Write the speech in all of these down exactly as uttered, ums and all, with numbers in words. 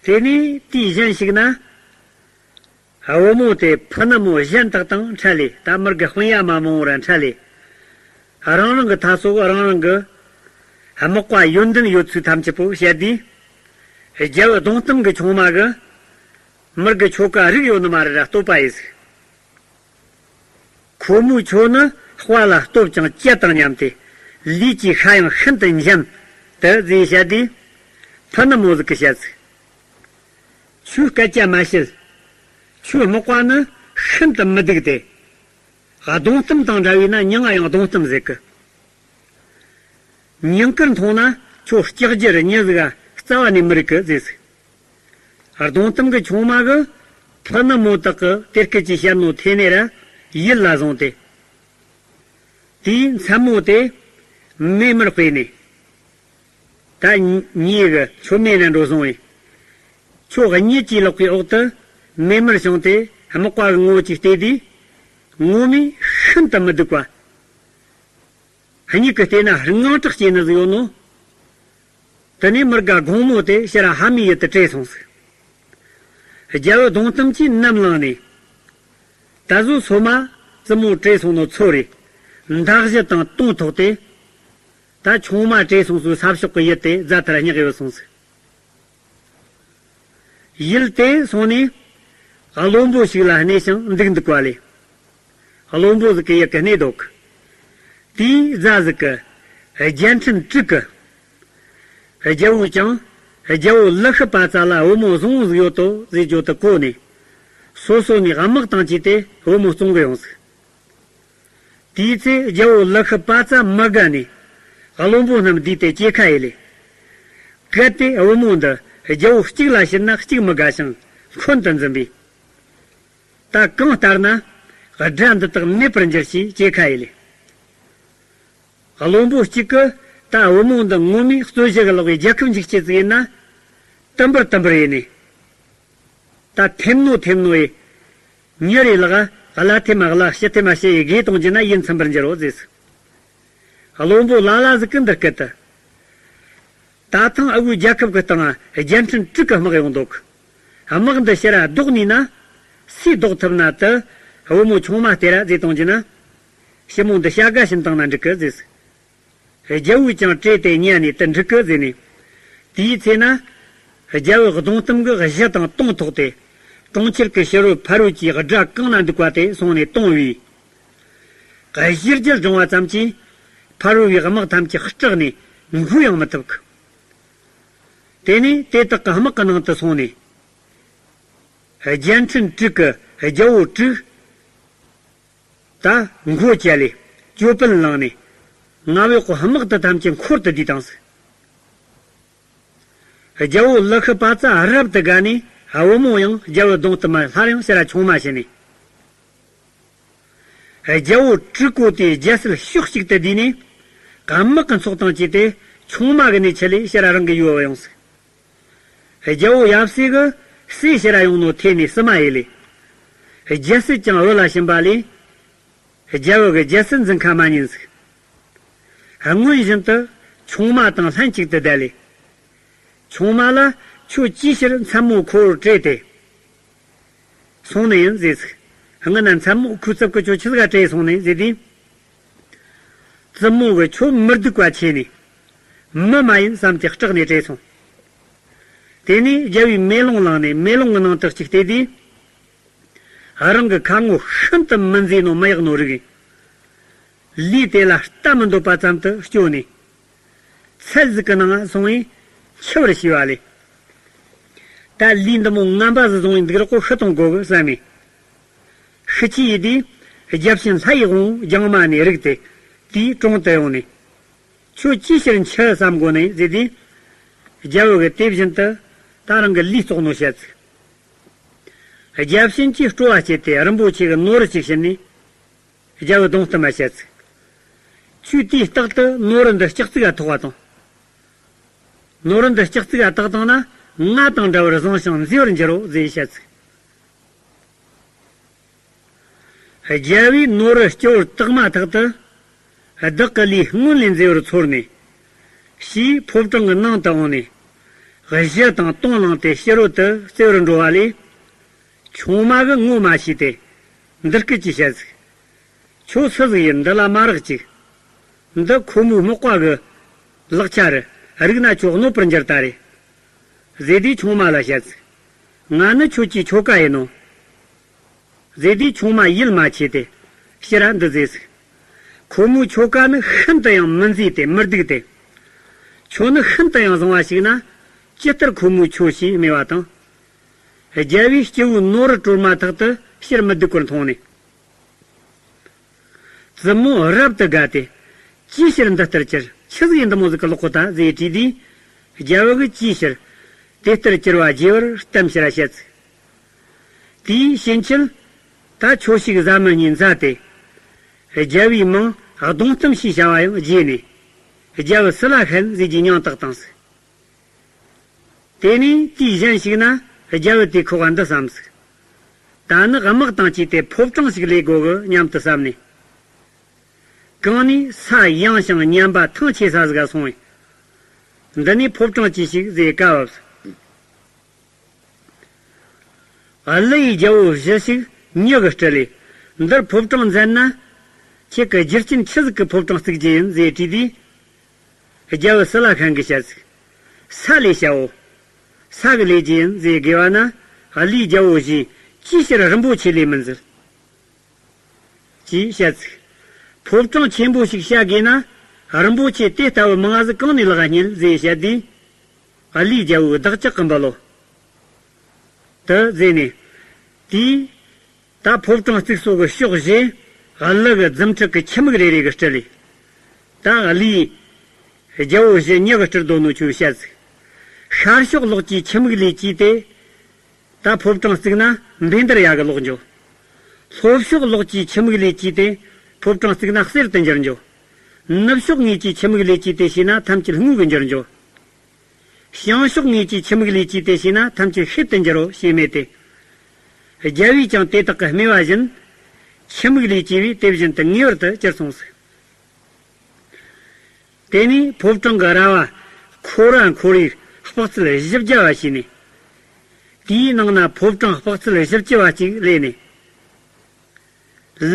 དེ་ནས་དུས་གཞན་ཞིག་ན། བུ་མོ་དེ་ཕུ་ནུ་མོ་གཞན་དག་དང་འཕྲད་ལས། ད་མི་དགེ་སྤུན་ཡ་མ་མང་བོ་ར་འཕྲད་ལས། རང་རང་གི་ཐ་སོགས་རང་རང་གི་དམག་པ་ཡོན་ཏན་ཡོད་ཚུལ་ཐམས་ཅད་པོ་བཤད་དུས། རྒྱལ་བུ་གདུང་གཏམ་གྱི་ཆུང་མ་གི་མི་དགེ་ཁྱོ་ག་རིག་ཡོད་ནི་མ་རེད་ར་བསྟོད་པ་ཡིན་ཟིག་ཁོ་མོའི་ཁྱོ་ནི་དཔའ་ལ་སྟོབས་ཀྱང་སྐྱེད་དང་མཉམ་སྟེ། ལུས་ཀྱི་ཤ་ཡང་ཤིན་ཏུ་འཇམ་དུ་ཟེར་བཤད་དུས། ཕུ་ནུ་མོ་ཟིག་གིས་བཤད་ཟིག་ཁྱོས་སྐད་ཆ་མ་བཤད། ཁྱོའི་དམག་པ་ནི་ཤིན་ཏུ་མི་སྡུག་སྟེ། གདུང་གཏམ་དང་འདྲ་བས་ན་མྱིང་ང་ཡང་གདུང་གཏམ་ཟེར་གི། ཉིན་དཀར་མཐོང་ན་ཁྱོད་ལྕགས་ཀྱུ་རི་མྱི་ཟིག་ག་རྩ་བ་ནས་མི་རིག་གི་ཟེར་ཟིག་གདུང་གཏམ་གྱི་ཆུང་མ་གིས་ཕུ་ནུ་མོ་དག་གིས་དེ་སྐད་ཅེས་བཤད་ནོ་ཐོས་ནས་ར་ཡིད་ལ་བཟུང་སྟེ། དེའི་མཚན་མོ་དེ་མེ་མར་དཔེ་ནས། ད་ངེད་གི་མཆོད་མེ་ནས་འགྲོ་སོང་བས། ཁྱོད་གཉིད་ཀྱིས་ལོག་པའི་འོག་ཏུ་མེ་མར་བྱུང་སྟེ་དམག་པ་གི་ངོ་ཅིག་བལྟས་དུས། ངོ་མས་ཤིན་ཏུ་མི་སྡུག་པ། མྱིག་གིས་བལྟས་ན་དངངས་སྐྲག་སྐྱེས་ནི་ཟིག་ཡོད་ནོ། དེ་ནས་མི་དགེ་དགོང་མོ་དེ་ཕྱིར་ཕ་མའི་ཡུལ་དུ་བྲོས་སོང་ཟིག་རྒྱལ་བུ་གདུང་གཏམ་གྱིས་ནམ་ལངས་ནས། ད་གཟོད་སོ་མ་བཙུན་མོ་བྲོས་སོང་ནོ་ཚོར་རེ། མདའ་གཞུ་དང་དུང་ཐོགས་ཏེ། ད་ཆུང་མ་བྲོས་སོང་ཟིག་ས་ཕྱོགས་ཀྱི་ཡུལ་དེ་རྫ་ལྟར་བསྙེགས་ཡོད་སོང་ཟིག་ཡུལ་དེ་སོང་ནས། བློན་པོ་ཞིག་ལ་གནས་ཤིང་འདུག་འདུག་པ་ལས། བློན་པོ་ཟིག་གི་ཡུལ་གི་གནས་འདུག་དེའི་རྫ་ཟིག་གི་རྒྱལ་ཕྲན་དྲུག་གི་རྒྱལ་བོ་ཀྱང་རྒྱལ་བོ་ལི་ཤི་པ་ཙ་ལ་བུ་མོ་བཟང་བོ་ཟིག་ཡོད་དོ་ཟེར་རྒྱུ་དེ་གོ་ནས། སོ་སོ་ནས་དམག་དང་བཅས་ཏེ་བུ་མོ་བཙོང་གི་ཡོང་ཟིག་དེའི་ཚེ་རྒྱལ་བོ་ལི་ཤི་པ་ཙ་མི་དགའ་ནས། བློན་པོ་རྣམས་བསྡུས་ཏེ་སྐྱེལ་ཁ་ཡེ་ལས། གལ་ཏེ་བུ་མོ་འདི་རྒྱལ་བོ་གཅིག་ལ་བྱིན་ན་གཅིག་མི་དགའ་ཞིང་འཁོན་དུ་འཛིན་པས། ད་གང་ལྟར་ན་དགྲ་འདི་དག་མེད་པར་འགྱུར་ཞེས་སྐྱེལ་ཁ་ཡེ་ལས། བློན་པོ་གཅིག་གིས་ད་བུ་མོ་འདི་ངོ་མས་རྩོད་གཞི་གི་ལོག་པའི་རྒྱལ་ཁབ་འཇིག་བྱེད་ཅིག་ཡིན་ན། དུམ་བུར་དུམ་བུར་ཡིན་ནས། ད་ཐེམ་ནོ་ཐེམ་ནོ་ཡེ། མྱི་རེ་ལག་ག་གླ་ཐེམ་མ་གླ་ཕྱི་ཐེམ་མ་ཕྱི་ཡེ་དགོས་གཏོང་རྒྱུ་ན་ཡིད་ཚིམ་པར་འགྱུར་རོ་ཟེར། བློན་པོ་ལ་ལ་ཟིག་གིས་འདི་སྐད་དུ། ད་ཐེངས་ཨ་ཁུའི་རྒྱལ་ཁབ་ཀྱི་སྟེང་རྒྱལ་ཕྲན་དྲུག་གི་དམག་ཡོང་འདུག་དམག་འདི་ཕྱིར་ར་བཟློག་ནུས་ན། སུས་བཟློག་ཐུབ་ན་དེ་བུ་མོ་ཆུང་མ་སྟེར་ར་ཟེར་གཏོང་རྒྱུ་ན། ཞི་མོ་འདི་བྱ་དགའ་བྱིན་བཏང་ན་འགྲིག་གི་ཟེར། རྒྱལ་བོས་ཀྱང་བྲོས་ཏེ་ཉན་ནས་དེ་འགྲིག་གི་ཟེར་ནས། དེའི་ཚེ་ན། རྒྱལ་བུ་གདུང་གཏམ་གྱིས་གཞུ་དང་དུང་ཐོགས་ཏེ། གྲོང་ཁྱེར་གྱི་ཕྱི་རོལ་ཕ་རོལ་གྱི་དགྲ་གང་ན་འདུག་པ་དེ་སོང་ནས་བཏང་བས། གཞུ་རྒྱུད་སྦྱོང་བ་ཙམ་གྱིས། ཕ་རོལ་བའི་དམག་ཐམས་ཅད་སྐྲག་ནས་འགུལ་ཡང་མི་ཐུབ་གི་དེ་ནས་དེ་དག་གི་དམག་གི་ནང་དུ་སོང་ནས། རྒྱལ་ཕྲན་དྲུག་གི་རྒྱལ་བོ་དྲུག་ད་མགོ་བཅད་ལས་ཅོད་པན་བླངས་ནས། མངའ་འོག་གི་དམག་དེ་ཐམས་ཅད་འཁོར་དུ་བསྡུས་བཏང་ཟིག་རྒྱལ་བོ་ལི་ཤི་པ་ཙ་རབ་ཏུ་དགའ་ནས་བུ་མོ་ཡང་རྒྱལ་བུ་གདུང་གཏམ་མ་སླར་ཡང་ཕྱིར་ར་ཆུང་མ་བྱས་ནས། རྒྱལ་བོ་དྲུག་གོ་དེའི་རྒྱལ་སྲིད་ཕྱོགས་གཅིག་ཏུ་བསྡུས་ནས། དམག་གི་ཚོགས་དང་བཅས་ཏེ་ཆུང་མ་གི་གནས་ཆེ་ལས་ཕྱིར་ར་རང་གི་ཡུལ་བ་ཡོང་ཟིག་རྒྱལ་བོ་ཡབ་སྲས་གི་སྲས་ཕྱིར་ར་ཡོང་ནོ་ཐོས་ནས་བསུ་མ་ཡེ་ལས། རྒྱལ་སྲིད་ཀྱང་བུ་ལ་བྱིན་པ་ལས། རྒྱལ་བུ་གི་རྒྱལ་སྲིད་འཛིན་ཁ་མ་ཉན་ཟིག་སྔོན་བཞིན་དུ་ཆུང་མ་དང་ལྷན་ཅིག་ཏུ་བསྡད་ལས། ཆུང་མ་ལ་ཁྱོད་ཅིའི་ཕྱིར་མཚན་མོ་ཁོ་བོར་བྲོས་ཏེ། སོང་ནི་ཡིན་ཟེར་ཟིག་སྔོན་ན་མཚན་མོ་ཁོའི་རྩིབ་ཀྱི་ཁྱོད་ཆི་ཟིག་ག་བྲོས་སོང་ནི་ཟེར་དུས། བཙུན་མོ་གིས་ཁྱོད་མི་སྡུག་པ་ཆེ་ནས། མི་མ་ཡིན་བསམ་སྟེ་སྐྲག་ནས་བྲོས་སོང་། དེ་ནས་རྒྱལ་བོས་མེ་ལོང་བླངས་ནས་མེ་ལོང་གི་ནང་དུ་གཅིག་བལྟས་དུས། རང་གི་ཁ་ངོ་ཤིན་ཏུ་མི་མཛེས་ནོ་མི་ཡག་ནོ་རིགས་ཡིན། ལུས་དེ་ལ་ལྟ་མི་འདོད་པ་ཙམ་དུ་སྐྱོ་ནས། ཚལ་ཟིག་གི་ནང་སོང་བས་འཆི་བར་བྱས་པ་ལས། ད་ལུས་འདི་མོ་ངན་པ་ཟིག་བཟུང་བས་འདུག་རོགས་ཁོ་ཤི་གཏོང་དགོས་གི་བསམ་མས། ཤི་ཆི་ཡིན་དུས་རྒྱལ་ཕྱིན་ལྷ་ཡི་དབང་པོ་རྒྱང་མ་ནས་རིག་སྟེ་དེའི་དྲུང་དུ་ཡོང་ནས། ཁྱོད་ཅིའི་ཕྱིར་འཆི་བསམ་དགོས་ནི་ཟེར་དུས། རྒྱལ་བུ་གིས་དེ་བཞིན་དུ་ད་རང་གི་ལུས་བཙོག་ནོ་བཤད་ཟིག་རྒྱལ་ཕྱིན་གྱིས་སྤྲོ་བ་སྐྱེས་ཏེ་རིན་པོ་ཆེ་གི་ནོར་བུ་ཅིག་བྱིན་ནས། རྒྱལ་བུ་གདུང་གཏམ་མ་བཤད་ཚིག་ཁྱོས་དུས་རྟག་ཏུ་ནོར་བུ་འདི་ལྕགས་ཙིག་ག་ཐོགས་པ་དང་། ནོར་བུ་འདི་ལྕགས་ཙིག་ག་བཏགས་བཏང་ན་ང་དང་འདྲ་བར་བཟང་ཞིང་མཛེས་པར་འགྱུར་རོ་ཟེར་བཤད་ཚིག་རྒྱལ་བོས་ནོར་བུ་སྤྱི་བོར་བཏགས་མ་ཐག་ཏུ། བདག་གི་ལུས་སྔོན་ལས་མཛེས་པར་ཚོར་ནས། ཞེས་ཕོ་བྲང་གི་ནང་དུ་འོངས་ནས། བཞི་དང་དོང་བླངས་ཏེ་ཕྱི་རོལ་དུ་རྩེ་བར་འགྲོ་བ་ལས། ཆུང་མ་གིས་ངོ་མ་ཤེས་ཏེ། འདི་སྐད་ཅེས་བཤད་ཟིག་ཁྱོད་སུ་ཟིག་ཡིན། འདི་ལ་མ་རེག་ཅིག་འདི་ཁོ་མོའི་མག་པ་གི་ལག་ཆ་རེད། རིག་ན་ཁྱོད་གནོད་པར་འགྱུར་ད་རེ། ཟེར་དུས་ཆུང་མ་ལ་བཤད་ཟིག་ང་ནི་ཁྱོད་ཀྱི་ཁྱོ་ག་ཡིན་ནོ། ཟེར་དུས་ཆུང་མ་ཡིད་མ་ཆེས་ཏེ་ཕྱིར་ར་འདི་ཟེར་ཟིག་ཁོ་མོའི་ཁྱོ་ག་ནི་ཤིན་ཏུ་ཡང་མི་མཛེས་ཏེ་མི་སྡུག་སྟེ། ཁྱོད་ནི་ཤིན་ཏུ་ཡང་བཟང་བ་ཞིག་ན། ཇི་ལྟར་ཁོ་མོའི་ཁྱོ་ཞེས་སྨྲས་པ་དང་། རྒྱལ་བོའི་སྐྱེ་བོའི་ནོར་བཀྲོལ་མ་ཐག་ཏུ་ཕྱིར་མི་སྡུག་པར་མཐོང་ནས། བཙུན་མོ་རབ་ཏུ་དགའ་སྟེ། ཅིའི་ཕྱིར་འདི་ལྟར་གྱུར། ཆི་ཟིག་ཡིན་འདི་མོ་ཟིག་གི་ལོག་གོ་ད་ཟེར་དྲིས་དུས། རྒྱལ་བོ་གིས་ཅིའི་ཕྱིར་དེ་ལྟར་གྱུར་བ་རྒྱས་པར་གཏམ་ཕྱིར་བཤད་ཟིག་དེའི་ཕྱིན་ཆད་ད་ཁྱོ་ཞིག་བཟའ་མི་གཉིས་མཛའ་སྟེ། རྒྱལ་བོའི་མིང་གདོང་གཏམ་ཞེས་བྱ་བ་ཡང་བརྗེས་ནས། རྒྱལ་བུ་སི་ལ་ཤན་ཟེར་གྱི་མྱིང་བཏགས་བཏང་ཟིག་དེ་ནས་དུས་གཞན་ཞིག་ན་རྒྱལ་བུ་དེས་ཁོ་ག་འདི་བསམ་ཟིག་ད་ནི་དམག་དང་བཅས་ཏེ་ཕོ་བྲང་ཞིག་ལས་དགོས་གི་སྙམ་དུ་བསམ་ནས། གང་ནས་ས་ཡངས་ཤིང་ཉམས་པ་ཐང་ཆད་ས་ཟིག་ག་སོང་བས། འདི་ནས་ཕོ་བྲང་གྱིས་ཤིག་ཟེར་བཀའ་བབས་སོ། ཀླུ་ཡི་རྒྱལ་པོ་བཞི་ཞིག་མྱི་གིས་སྤྲུལ་ལས། འདིར་ཕོ་བྲང་མཛད་ན། ཁྱེད་ཀྱི་རྒྱུ་རྐྱེན་ཆི་ཟིག་གི་ཕོ་བྲང་བརྩིགས་རྒྱུ་ཡིན་ཟེར་དྲིས་དུས། རྒྱལ་པོ་སི་ལ་ཤན་གྱིས་བཤད་ཟིག་ས་ལས་བྱའོ། ས་གི་ལས་རྒྱུ་ཡིན་ཟེར་དགོས་པ་ན། ཀླུའི་རྒྱལ་པོ་བཞིས་ཅིའི་ཕྱིར་རིན་པོ་ཆེ་ལས་མི་མཛད། ཅེས་བཤད་ཚིག་ཕོ་བྲང་ཆེན་པོ་ཞིག་བྱ་དགོས་ན། རིན་པོ་ཆེ་དེ་ལྟ་བུ་མང་ཟིག་གང་ནས་ལག་རྙེད་ཟེར་བཤད་དུས། ཀླུའི་རྒྱལ་པོས་བདག་ཅག་གི་འབུལ་ལོ། དུ་ཟེར་ནས། དེས་ད་ཕོ་བྲང་བརྩིགས་སོ་གི་ཕྱོགས་བཞི། ཀླུ་གི་རྫུ་འཕྲུལ་གྱི་ཁྱི་མིག་རེ་རེ་གིས་སྤྲུལ་ལས། ད་ཀླུའི་རྒྱལ་པོ་བཞི་མྱི་གིས་སྤྲུལ་དོ་ནོ་ཆོས་བཤད་ཟིག་ཤར་ཕྱོགས་ལོགས་ཀྱི་ཁྱི་མིག་ལས་བཅས་ཏེ། ད་ཕོ་བྲང་བརྩིགས་ན་བཻ་ཌཱུརྻ་གི་ལོག་འགྱོ། ལྷོ་ཕྱོགས་ལོགས་ཀྱི་ཁྱི་མིག་ལས་བཅས་ཏེ་ཕོ་བྲང་བརྩིགས་ན་གསེར་དུ་འགྱུར་འགྱོ། ནུབ་ཕྱོགས་ངོས་ཀྱི་ཁྱི་མིག་ལས་བཅས་ཏེ་བྱས་ན་ཐམས་ཅད་དངུལ་གྱི་འགྱུར་འགྱོ། བྱང་ཕྱོགས་ངོས་ཀྱི་ཁྱི་མིག་ལས་བཅས་ཏེ་བྱས་ན་ཐམས་ཅད་ཤེལ་དུ་འགྱུར་རོ་ཞེས་སྨྲས་ཏེ། རྒྱལ་པོས་ཀྱང་དེ་དག་གི་སྨྲས་པ་བཞིན། ཁྱི་མིག་ལས་བཅས་པས་དེ་བཞིན་དུ་ངེས་པར་དུ་གྱུར་སོང་ཟིག་དེ་ནས་ཕོ་བྲང་གི་ར་བ་འཁོར་བ་འཁོར་བའི་དཔག་ཚད་བཞི་བརྒྱ་བ་བྱས་ནས། དེའི་ནང་ན་ཕོ་བྲང་དཔག་ཚད་བཞི་བཅུ་བ་གཅིག་ལས་ནས།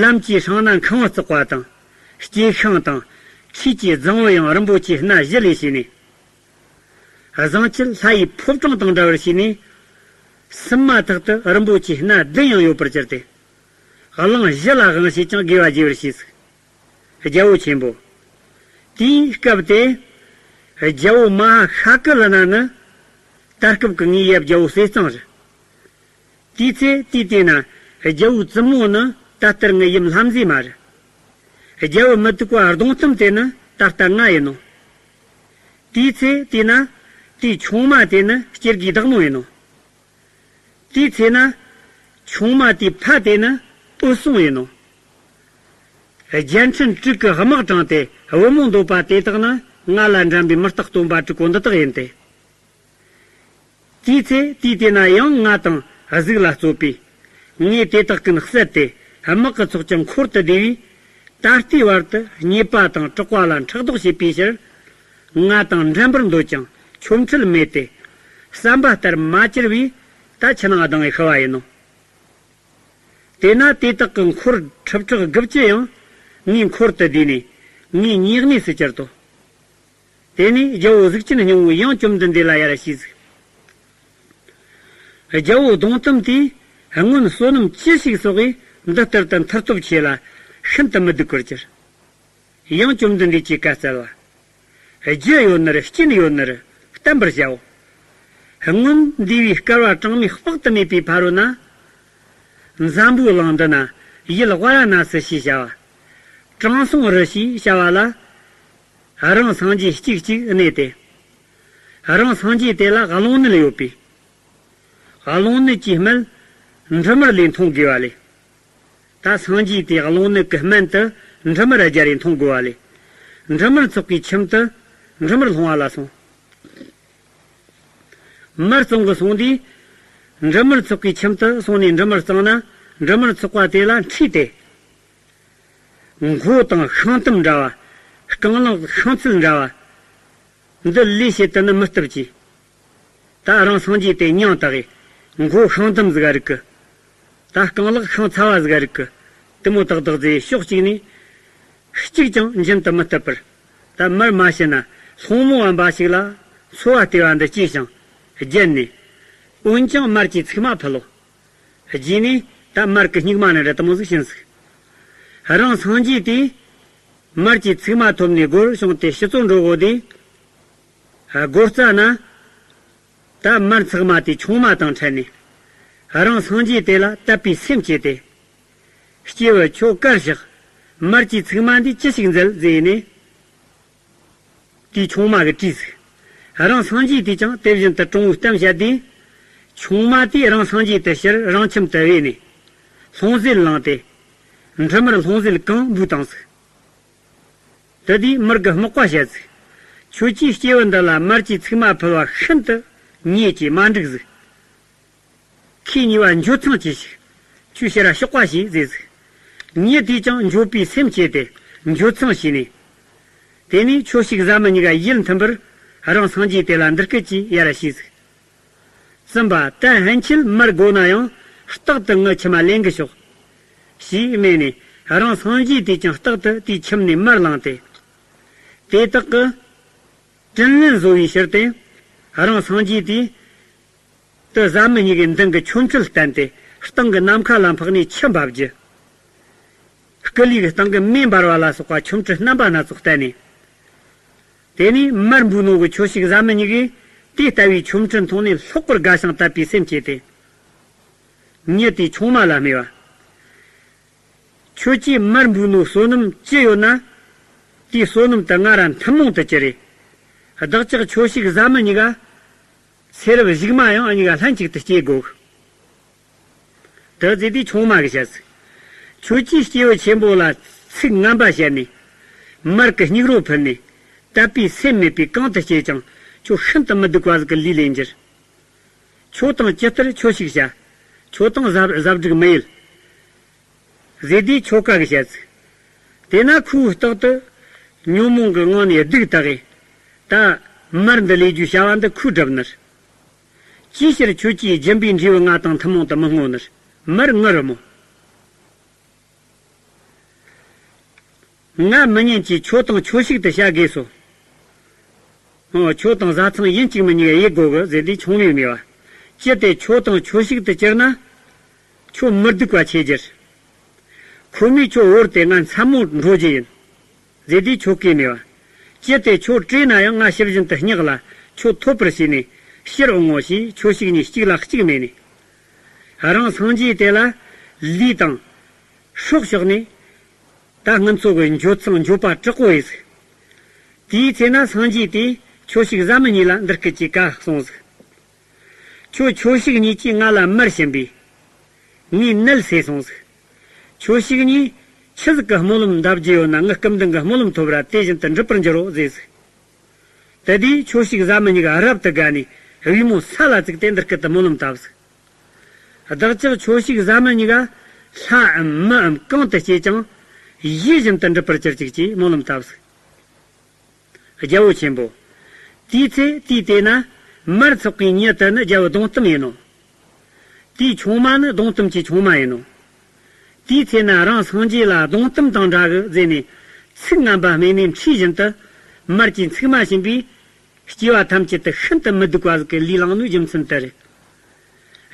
ལམ་གྱི་སྲང་ན་ཁང་བརྩེགས་པ་དང་སྐྱེས་ཤིང་དང་ཁྲུས་ཀྱི་རྫིང་བུ་ཡང་རིན་པོ་ཆེ་སྣ་བཞི་ལས་བྱས་ནས། བཟང་ཁྱད་ལྷ་ཡི་ཕོ་བྲང་དང་འདྲ་བར་བྱས་ནས། སུམ་མ་ཐག་ཏུ་རིན་པོ་ཆེ་སྣ་བདུན་ཡང་ཡོད་པར་གྱུར་ཏེ། གླིང་བཞི་ལ་དབང་བྱས་ཀྱང་དགེ་བ་རྒྱས་པར་བྱས་ཟིག་རྒྱལ་པོ་ཆེན་པོ། དེའི་སྐབས་དེ། རྒྱལ་པོ་མ་ཧཱ་ཤཱ་ཀུ་ལི་ན་ནི། ད་སྐབས་ཀྱི་ངའི་ཡབ་རྒྱལ་པོ་ཟས་གཙང་རེད། དེའི་ཚེ་དེའི་དུས་ན་རྒྱལ་པོའི་བཙུན་མོ་ནི་ད་ལྟར་ངའི་ཡུམ་ལྷ་མཛེས་མ་རེད། རྒྱལ་པོའི་མི་སྡུག་པ་གདོང་གཏམ་དེ་ནི་ད་ལྟ་ང་ཡིན་ནོ། དེའི་ཚེ་དེ་ན་དེའི་ཆུང་མ་དེ་ནི་སྐྱེ་དགུའི་བདག་མོ་ཡིན་ནོ། དེའི་ཚེ་ན་ཆུང་མ་དེའི་ཕ་དེ་ནི་འོད་སྲུང་ཡིན་ནོ། རྒྱལ་ཕྲན་དྲུག་གི་དམག་དྲངས་ཏེ་བུ་མོ་འདོད་པ་དེ་དག་ནི་ང་ལ་འགྲན་པའི་མི་རྟག་སྟོན་པ་དྲུག་པོ་འདི་དག་ཡིན་ཏེ། དེའི་ཚེ་དུས་དེ་ན་ཡང་ང་དང་གཟུགས་ལ་རྩོད་པས། ངས་དེ་དག་ཀུན་བསད་དེ་དམག་གི་ཚོགས་ཀྱང་འཁོར་དུ་བསྡུས་པས། ད་ལྟའི་བར་དུ་རྙེད་པ་དང་གྲགས་པ་ལ་ཕྲག་དོག་བྱེད་པའི་ཕྱིར། ང་དང་འགྲན་པར་འདོད་ཀྱང་ཆོ་འཕྲུལ་མེད་དེ། བསམ་པ་ལྟར་མ་གྱུར་པས་ད་ཕྱི་ནང་སྡང་བའི་ཤི་བ་ཡིན་ནོ། དེས་ན་དེ་དག་གི་འཁོར་ཁྲི་ཕྲག་དགུ་བཅུ་ཡང་ངའི་འཁོར་དུ་བསྡུས་ནས་ངའི་ཉེ་གནས་སུ་གྱུར་ཏོ། དེ་ནས་རྒྱལ་པོ་གཟུགས་ཅན་སྙིང་པོས་ཡང་བཅོམ་ལྡན་འདས་ལ་ཡར་ཞུས་ཟིག་རྒྱལ་པོ་གདོང་གཏམ་དེས་སྔོན་བསོད་ནམས་ཅི་ཞིག་བསགས་པས་འདི་ལྟར་དུ་མཐུ་སྟོབས་ཆེ་ལ་ཤིན་ཏུ་མི་སྡུག་པར་གྱུར། ཡང་བཅོམ་ལྡན་འདས་ཀྱིས་བཀའ་སྩལ་པ། རྒྱུ་ཡོད་ནི་རེད། རྐྱེན་ཡོད་ནི་རེད། བསྟན་པར་བྱའོ། སྔོན་འདས་པའི་བསྐལ་པ་གྲངས་མེད་དཔག་ཏུ་མེད་པའི་ཕ་རོལ་ན། འཛམ་བུའི་གླིང་འདི་ན་ཡུལ་ཝཱ་ར་ཎ་སི་ཞེས་བྱ་བ། དྲང་སྲོང་རི་ཞེས་བྱ་བ་ལ། རང་སངས་རྒྱས་གཅིག་གཅིག་གནས་ཏེ། རང་སངས་རྒྱས་དེ་ལ་རླུང་ནད་ཡོད་པས། རླུང་ནད་ཀྱི་སྨན་འབྲུ་མར་ལས་འཐུང་དགོས་པ་ལས། ད་སངས་རྒྱས་དེས་རླུང་ནད་ཀྱི་སྨན་དུ་འབྲུ་མར་སྦྱར་རེ་འཐུང་དགོས་པ་ལས། འབྲུ་མར་ཚོགས་ཀྱི་ཁྱིམ་དུ་འབྲུ་མར་སློང་བ་ལ་སོང་། མར་བཙོང་གི་སོང་དུས། འབྲུ་མར་ཚོགས་ཀྱི་ཁྱིམ་དུ་སོང་ནས་འབྲུ་མར་བཙོངས་ན་འབྲུ་མར་ཚོགས་པ་དེ་ལ་འཁྲིས་ཏེ། མགོ་དང་ཤིང་ཐུམ་འདྲ་བ། རྐང་ལག་ཤིང་ཚིལ་འདྲ་བ། འདི་ལས་བྱེད་དུ་ནི་མི་བཏུབ་ཀྱིས། ད་རང་སངས་རྒྱས་དེ་མྱིང་དག་གི་མགོ་ཤིང་དམ་ཟིག་རིག་གི། ད་རྐང་ལག་ཤིང་ཚ་བ་ཟིག་རིག་གི། དེ་མོ་ཏག་ཏག་ཟེ་ཕྱོགས་གཅིག་ནས་གཅིག་ཀྱང་འབྱིན་དུ་མི་བཏུབ་པར། ད་མར་མ་ཤི་ན་སློང་མོ་བ་འབའ་ཞིག་ལ་འཚོ་བ་ལྟེ་བ་འདི་སྐྱེས་ཤིང་བརྒྱལ་ནས། འོན་ཀྱང་མར་གྱི་ཚིག་མ་ཕུལ་ལོ། རྗེས་ནས་ད་མར་གི་སྙིགས་མ་ནི་རེད་དེ་མོ་ཟིག་བྱིན་ཟིག་རང་སངས་རྒྱས་དེས་མར་གྱི་ཚིག་མ་ཐོབ་ནས་སྒོར་བྱུང་སྟེ་ཕྱི་ཚོ་འགྲོ་གོ་དེ། སྒོ་རྩ་ན་ད་མར་ཚག་མ་དེ་ཆུང་མ་དང་འཕྲད་ནས། རང་སངས་རྒྱས་དེ་ལ་དད་པའི་སེམས་བསྐྱེད་དེ། སྐྱེས་བུ་ཁྱོད་དཀར་ཞག་མར་གྱི་ཚིག་མ་འདིས་ཅི་ཞིག་མཛད་ཟེར་ནས། དེའི་ཆུང་མ་གིས་དྲིས་ཟིག་རང་སངས་རྒྱས་དེས་ཀྱང་དེ་བཞིན་དུ་དྲང་བོའི་གཏམ་བཤད་དེ། ཆུང་མ་དེས་རང་སངས་རྒྱས་དེ་ཕྱིར་རང་ཁྱིམ་དུ་བོས་ནས། ལྷུང་བཟེད་བླངས་ཏེ། འབྲུ་མར་ལྷུང་བཟེད་གང་འབུལ་བཏང་ཟིག་དེ་དུས་མར་གྱིས་སྨག་པ་བཤད་ཟིག་ཁྱོད་ཀྱིས་སྐྱེས་བུ་འདི་ལ་མར་གྱི་ཚིག་མ་ཕུལ་བ་ཤིན་ཏུ་ཉེས་ཀྱིས་མ་འགྲིག་ཟིག་ཁྱེད་གཉིས་པ་འགྱོད་ཚངས་གྱིས་ཤིག་ཁྱོད་ཕྱིར་ར་གཤོག་པ་བྱོས་ཟེར་ཟིག་མྱི་དེས་ཀྱང་འགྱོད་པའི་སེམས་བསྐྱེད་དེ་འགྱོད་ཚངས་བྱས་ནས། དེ་ནས་ཁྱོ་ཞིག་བཟའ་མི་གཉིས་ཀ་ཡིད་མཐུན་པར་རང་སངས་རྒྱས་དེ་ལ་འདི་སྐད་ཀྱིས་ཡར་ཞུས་ཟིག་བཙུན་པ། ད་ཕན་ཆད་མར་དགོས་ན་ཡང་རྟག་ཏུ་ངའི་ཁྱིམ་མ་ལེན་གི་ཤོག་ཞེས་སྨྲས་ནས་རང་སངས་རྒྱས་དེས་ཀྱང་རྟག་ཏུ་དེའི་ཁྱིམ་ནས་མར་བླངས་ཏེ། དེ་དག་གི་དྲིན་ལན་གཟོ་བའི་ཕྱིར་ཏེ། རང་སངས་རྒྱས་དེས་དེ་བཟའ་མི་གཉིས་ཀྱི་མདུན་གྱི་ཆོ་འཕྲུལ་བསྟན་ཏེ་སྟེང་གི་ནམ་མཁའ་ལ་འཕགས་ནས་ཆུ་འབབ་རྒྱུ། སྐུ་ལུས་ཀྱི་སྟེང་གི་མེ་འབར་བ་ལ་སོགས་པ་ཆོ་འཕྲུལ་རྣམ་པ་སྣ་ཚོགས་བསྟན་ནས། དེ་ནས་མར་འབུལ་ནོ་གི་ཁྱོ་ཞིག་བཟའ་མི་གཉིས་ཀས་དེ་ལྟ་བུའི་ཆོ་འཕྲུལ་མཐོང་ནས་ལྷག་པར་དགའ་ཞིང་དད་པའི་སེམས་སྐྱེས་ཏེ། མྱི་དེས་ཆུང་མ་ལ་སྨྲས་པ། ཁྱོད་ཀྱིས་མར་འབུལ་ནོ་བསོད་ནམས་ཅི་ཡོད་ན། དེའི་བསོད་ནམས་དེ་ང་ར་ཐུན་མོང་དུ་གྱུར་རེ། བདག་ཅག་ཁྱོ་ཞིག་བཟའ་མི་གཉིས་ཀ་ཚེ་རབས་གཞུག་མ་ཡང་གཉིས་ཀ་ལྷན་ཅིག་ཏུ་སྐྱེ་དགོས། དེ་ཟེར་དུས་ཆུང་མ་གིས་བཤད་ཟིག་ཁྱོད་ཀྱིས་སྐྱེས་བུ་ཆེན་པོ་ལ་ཚིག་ངན་པ་བཤད་ནས། མར་གྱི་སྙིགས་རོ་ཕུལ་ནས། དད་པའི་སེམས་མེད་པས་གང་དུ་སྐྱེས་ཀྱང་ཁྱོད་ཤིན་ཏུ་མི་སྡུག་པ་ཟིག་གི་ལུས་ལེན་འགྱུར། ཁྱོད་དང་ཇི་ལྟར་ཁྱོ་ཞིག་བྱ། ཁྱོད་དང་གཟབ་གཟབ་སྒྲིག་མི་ཡེད། ཟེར་དུས་ཁྱོ་ག་གིས་བཤད་ཟིག་དེས་ན་ཁོས་རྟག་ཏུ་ཉོན་མོངས་ཀྱི་ངང་ནས་སྡུག་བཏགས་ཏེ། ད་མར་འདི་ལས་རྒྱུའི་བྱ་བ་འདི་ཁོས་བསྒྲུབས་ནི་རེད། ཅིའི་ཕྱིར་ཁྱོད་ཀྱིས་སྦྱིན་པའི་འབྲས་བུ་ང་དང་ཐུན་མོང་དུ་མི་བསྔོ་ནི་རེད། མར་ངུ་རུ་མོ། ང་མི་ཉན་གྱིས་ཁྱོད་དང་ཁྱོ་ཞིག་ཏུ་བྱ་དགོས་སོ། ཨོ། ཁྱོད་དང་བཟའ་ཚང་ཡིན་གཅིག་མིན་གཉིས་ཡེད་དགོས་གི་ཟེར་དུས་ཆུང་མས་སྨྲས་པ། ཅི་སྟེ་ཁྱོད་དང་ཁྱོ་ཞིག་ཏུ་གྱུར་ན། ཁྱོད་མི་སྡུག་པ་ཆེ་རྒྱུར། ཁོ་མོས་ཁྱོད་བོར་ཏེ་ང་མཚན་མོ་འགྲོ་རྒྱུ་ཡིན། ཟེར་དུས་ཁྱོ་གས་སྨྲས་པ། ཅི་སྟེ་ཁྱོད་བྲོས་ན་ཡང་ང་ཤི་བཞིན་དུ་བསྙེགས་ལ་ཁྱོད་ཐོབ་པར་བྱས་ནས་ཕྱིར་འོང་ངོ་ཞེས་ཁྱོ་ཞིག་གཉིས་གཅིག་ལ་གཅིག་སྨྲས་ནས། རང་སངས་རྒྱས་དེ་ལ་ལུས་དང་སྲོག་ཕྱོགས་ནས། ད་སྔོན་ཚོ་གི་འགྱོད་ཚངས་འགྱོད་པ་དྲག་པོ་ཡིས་ཟིག་དེའི་ཚེ་ན་སངས་རྒྱས་དེས་ཁྱོ་ཞིག་བཟའ་མི་གཉིས་ལ་འདི་སྐད་ཅེས་བཀའ་གསུངས་ཟིག་ཁྱོད་ཁྱོ་ཞིག་གཉིས་ཀྱིས་ང་ལ་མར་བྱིན་པས། ངས་ནད་སེལ་སོང་ཟིག་ཁྱོ་ཞིག་གཉིས་ཆི་ཟིག་གི་སྨོན་ལམ་འདེབས་རྒྱུ་ཡོད་ན་ངའི་སྐུ་མདུན་གྱི་སྨོན་ལམ་ཐོབ་ར་དེ་བཞིན་དུ་འགྲུབ་པར་འགྱུར་རོ་ཟེར་ཟིག་དེ་དུས་ཁྱོ་ཞིག་བཟའ་མི་གཉིས་ཀ་རབ་ཏུ་དགའ་ནས་པུས་མོ་ས་ལ་བཙུགས་ཏེ་འདི་སྐད་དུ་སྨོན་ལམ་བཏབ་ཟིག་བདག་ཅག་ཁྱོ་ཞིག་བཟའ་མི་གཉིས་ཀ་ལྷའམ་མིའམ་གང་དུ་སྐྱེས་ཀྱང་ཡིད་བཞིན་དུ་འགྲུབ་པར་གྱུར་ཅིག་ཅེས་སྨོན་ལམ་བཏབ་ཟིག་རྒྱལ་པོ་ཆེན་པོ། དེའི་ཚེ་དུས་དེ་ན་མར་ཚོགས་པའི་མྱི་དེ་ནི་རྒྱལ་པོ་གདོང་གཏམ་ཡིན་ནོ། དེའི་ཆུང་མ་ནི་གདོང་གཏམ་གྱི་ཆུང་མ་ཡིན་ནོ། དེའི་ཚེ་ན་རང་སངས་རྒྱས་ལ་གདོང་གཏམ་དང་འདྲ་གི་ཟེར་ནས་ཚིག་ངན་པ་སྨྲས་ནས་འཁྲིས་བཞིན་དུ་མར་གྱི་ཚིག་མ་བྱིན་པས། སྐྱེ་བ་ཐམས་ཅད་དུ་ཤིན་ཏུ་མི་སྡུག་པ་ཟིག་གི་ལུས་བླངས་ནོའི་རྒྱུ་མཚན་དེ་རེད།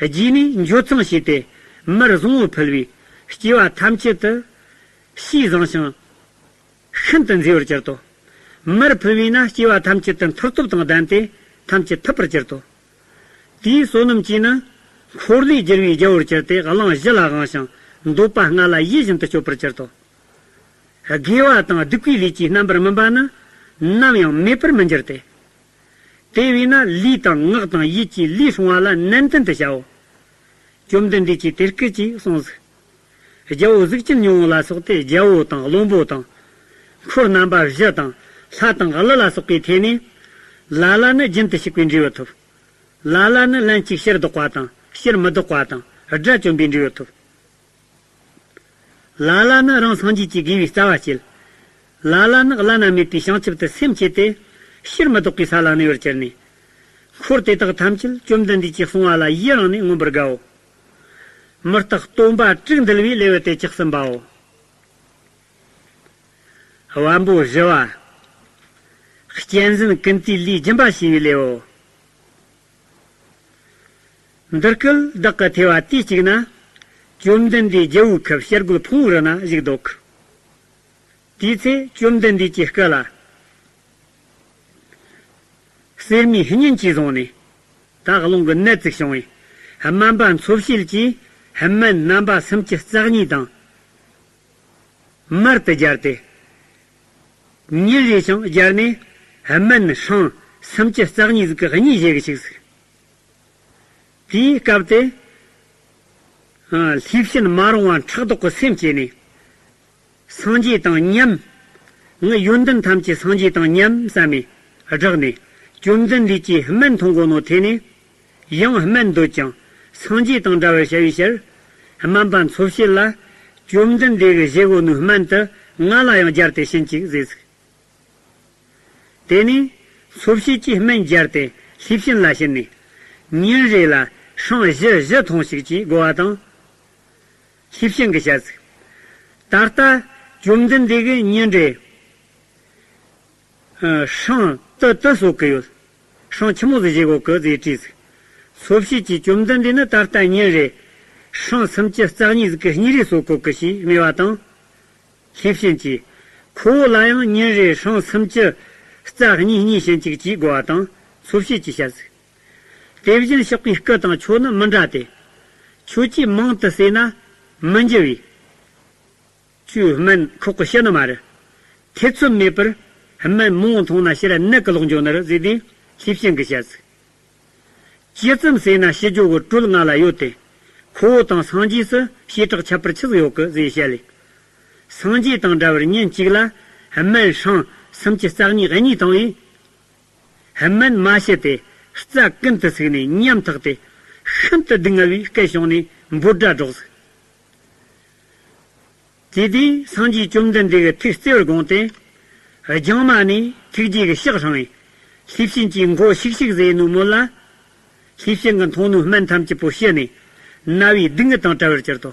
རྗེས་ནས་འགྱོད་ཚངས་བྱས་ཏེ་མར་བཟང་པོ་ཕུལ་བས་སྐྱེ་བ་ཐམས་ཅད་དུ་ཕྱིས་བཟང་ཞིང་ཤིན་ཏུ་མཛེས་པར་གྱུར་ཏོ། མར་ཕུལ་བས་ན་སྐྱེ་བ་ཐམས་ཅད་དུ་མཐུ་སྟོབས་དང་ལྡན་ཏེ་ཐམས་ཅད་ཐུབ་པར་གྱུར་ཏོ། དེའི་བསོད་ནམས་ཀྱིས་ནི་འཁོར་ལོས་སྒྱུར་བའི་རྒྱལ་པོར་གྱུར་ཏེ་གླིང་བཞི་ལ་དབང་ཞིང་འདོད་པ་ལྔ་ལ་ཡིད་བཞིན་དུ་སྤྱོད་པར་གྱུར་ཏོ། དགེ་བ་དང་སྡིག་པའི་ལས་ཀྱི་རྣམ་པར་སྨིན་པ་ནི་ནམ་ཡང་མེད་པར་མི་འགྱུར་ཏེ། དེ་བས་ན་ལུས་དང་ངག་དང་ཡིད་ཀྱི་ལུས་སྲུང་བ་ལ་ནན་ཏན་དུ་བྱའོ། བཅོམ་ལྡན་འདས་ཀྱིས་དེ་སྐད་ཅེས་གསུངས་ཟིག་རྒྱལ་པོ་གཟུགས་ཅན་ཉི་མ་ལ་སོགས་ཏེ་རྒྱལ་པོ་དང་བློན་པོ་དང་། འཁོར་རྣམ་པ་བཞི་དང་ལྷ་དང་ཀླུ་ལ་སོགས་པའི་ཐད་ནས། ལ་ལ་ནི་རྒྱུན་དུ་ཞུགས་པའི་འབྲས་བུ་ཐོབ། ལ་ལ་ནི་ལན་གཅིག་ཕྱིར་ལྡོག་པ་དང་ཕྱིར་མི་ལྡོག་པ་དང་དགྲ་བཅོམ་པའི་འབྲས་བུ་ཐོབ། ལ་ལ་ནི་རང་སངས་རྒྱས་ཀྱི་དགེ་བའི་རྩ་བ་བསྐྱེད། ལ་ལ་ནི་བླ་ན་མེད་པའི་བྱང་ཆུབ་ཏུ་སེམས་བསྐྱེད་དེ། ཕྱིར་མི་ལྡོག་པའི་ས་ལ་གནས་པར་གྱུར་ནས། འཁོར་དེ་དག་ཐམས་ཅད་བཅོམ་ལྡན་འདས་ཀྱིས་གསུངས་པ་ལ་ཡི་རང་ནས་མངོན་པར་དགའོ། མི་རྟག་སྟོན་པ་དྲུག་འདུལ་བའི་ལེའུ་སྟེ་བཅུ་གསུམ་པའོ། བམ་པོ་བཞི་བ། གཅན་གཟན་ཀུན་ཏུའི་ལུས་སྦྱིན་པ་བྱས་པའི་ལེའུ། འདིར་སྐུ་བདག་གི་ཐོས་པ་དུས་གཅིག་ན། བཅོམ་ལྡན་འདས་རྒྱལ་བོའི་ཁབ་བྱ་རྒོད་ཕུང་པོའི་རི་ན་བཞུགས་འདུག། དེའི་ཚེ་བཅོམ་ལྡན་འདས་ཀྱི་སྐུ་ལ། གསེར་མའི་སྙན་གྱིས་བཟུང་ནས། ད་རླུང་གི་ནད་ཅིག་བྱུང་བས། སྨན་པ་འཚོ་བྱེད་ཀྱིས་སྨན་རྣམ་པ་སུམ་ཅུ་རྩ་གཉིས་དང་། མར་དུ་སྦྱར་ཏེ། ཉིན་རེ་ཞིང་སྦྱར་ནས་སྨན་སྲང་སུམ་ཅུ་རྩ་གཉིས་ཟིག་གི་གཉིས་བཞེས་གི་ཆུགས་ཟིག། དེའི་སྐབས་དེ། ཨ། ལྷས་བྱིན་མ་རུངས་པ་ཕྲག་དོག་གི་སེམས་སྐྱེས་ནས། སངས་རྒྱས་དང་མཉམ། ངའི་ཡོན་ཏན་ཐམས་ཅད་སངས་རྒྱས་དང་མཉམ་བསམ་ནས་བསྒྲགས་ནས། བཅོམ་ལྡན་འདས་ཀྱིས་སྨན་འཐུང་གོ་ནོ་དེ་ནས། ཡང་སྨན་འདོད་ཀྱང་སངས་རྒྱས་དང་འདྲ་བར་བྱ་བའི་ཕྱིར། སྨན་པ་འཚོ་བྱེད་ལ། བཅོམ་ལྡན་འདས་ཀྱིས་བཞེས་གོ་ནོའི་སྨན་དེ་ང་ལ་ཡང་སྦྱར་ཏེ་བྱིན་ཅིག་ཟེར་ཟིག། དེ་ནས་འཚོ་བྱེད་ཀྱིས་སྨན་སྦྱར་ཏེ་ལྷས་བྱིན་ལ་བྱིན་ནས། ཉིན་རེ་ལ་སྲང་བཞི་བཞི་འཐུང་ཞིག་ཅེས་བསྒོ་བ་དང་། ལྷས་བྱིན་གྱིས་བཤད་ཟིག། ད་ལྟ་བཅོམ་ལྡན་འདས་ཀྱིས་ཉིན་རེ། ཨ། སྲང་དུ་དུ་གསོ་གི་ཡོད། སྲང་ཆི་མོ་ཟིག་བཞེས་གོ་གི་ཟེར་དྲིས་ཟིག། འཚོ་བྱེད་ཀྱིས་བཅོམ་ལྡན་འདས་ནི་ད་ལྟ་ཉིན་རེ་སྲང་སུམ་ཅུ་རྩ་གཉིས་ཟིག་གི་གཉིས་རེ་གསོ་གོ་གི་ཞེས་སྨྲས་པ་དང་། ལྷས་བྱིན་གྱིས། ཁོ་བོ་ལ་ཡང་ཉིན་རེ་སྲང་སུམ་ཅུ་རྩ་གཉིས་གཉིས་བྱིན་ཅིག་ཅེས་བསྒོ་བ་དང་འཚོ་བྱེད་ཀྱིས་བཤད་ཟིག། དེ་བཞིན་གཤེགས་པའི་སྐུ་དང་ཁྱོད་ནི་མི་འདྲ་སྟེ། ཁྱོད་ཀྱིས་མང་དུ་ཟོས་ན་མི་འཇུ་བས། ཁྱོད་སྨན་ཁོག་གི་ཤི་ནི་མ་རེད། ཐེ་ཚོམ་མེད་པར་སྨན་མང་བོ་འཐུང་ན་ཕྱིར་ནད་ཀྱི་ལོག་འགྱོ་ནི་རེད་ཟེར་ཏེ་ལྷས་བྱིན་གྱིས་བཤད་ཟིག། ཇི་ཙམ་ཟོས་ན་ཤི་རྒྱུ་གི་གྲོད་ང་ལ་ཡོད་དེ། ཁོ་བོ་དང་སངས་རྒྱས་སུ་བྱེ་བྲག་ཁྱད་པར་ཆི་ཟིག་ཡོད་གི་ཟེར་བཤད་ལེ། སངས་རྒྱས་དང་འདྲ་བར་ཉིན་གཅིག་ལ་སྨན་སྲང་སུམ་ཅུ་རྩ་གཉིས་གཉིས་བཏང་བས། སྨན་མ་ཤི་སྟེ་རྩ་ཀུན་ཏུ་ཚིག་ནས་ཉམ་ཐག་སྟེ་ཤིན་ཏུ་སྡུག་བསྔལ་བའི་སྐད་བྱུང་ནས་འབོད་སྒྲ་སྒྲོགས་ཟིག། དེ་དུས་སངས་རྒྱས་བཅོམ་ལྡན་འདས་ཀྱིས་ཐུགས་བརྩེ་བར་དགོངས་ཏེ། རྒྱང་མ་ནས་ཐུགས་རྗེ་གི་ཕྱག་བསྲིངས་པས། ལྷས་བྱིན་གྱིས་མགོ་ཤིག་ཤིག་ཟེར་ནོ་མོད་ལ། ལྷས་བྱིན་གྱིས་འཐུང་ནོ་སྨན་ཐམས་ཅད་པོ་ཤི་ནས་ན་བའི་སྡུག་བསྔལ་དང་བྲལ་བར་གྱུར་ཏོ།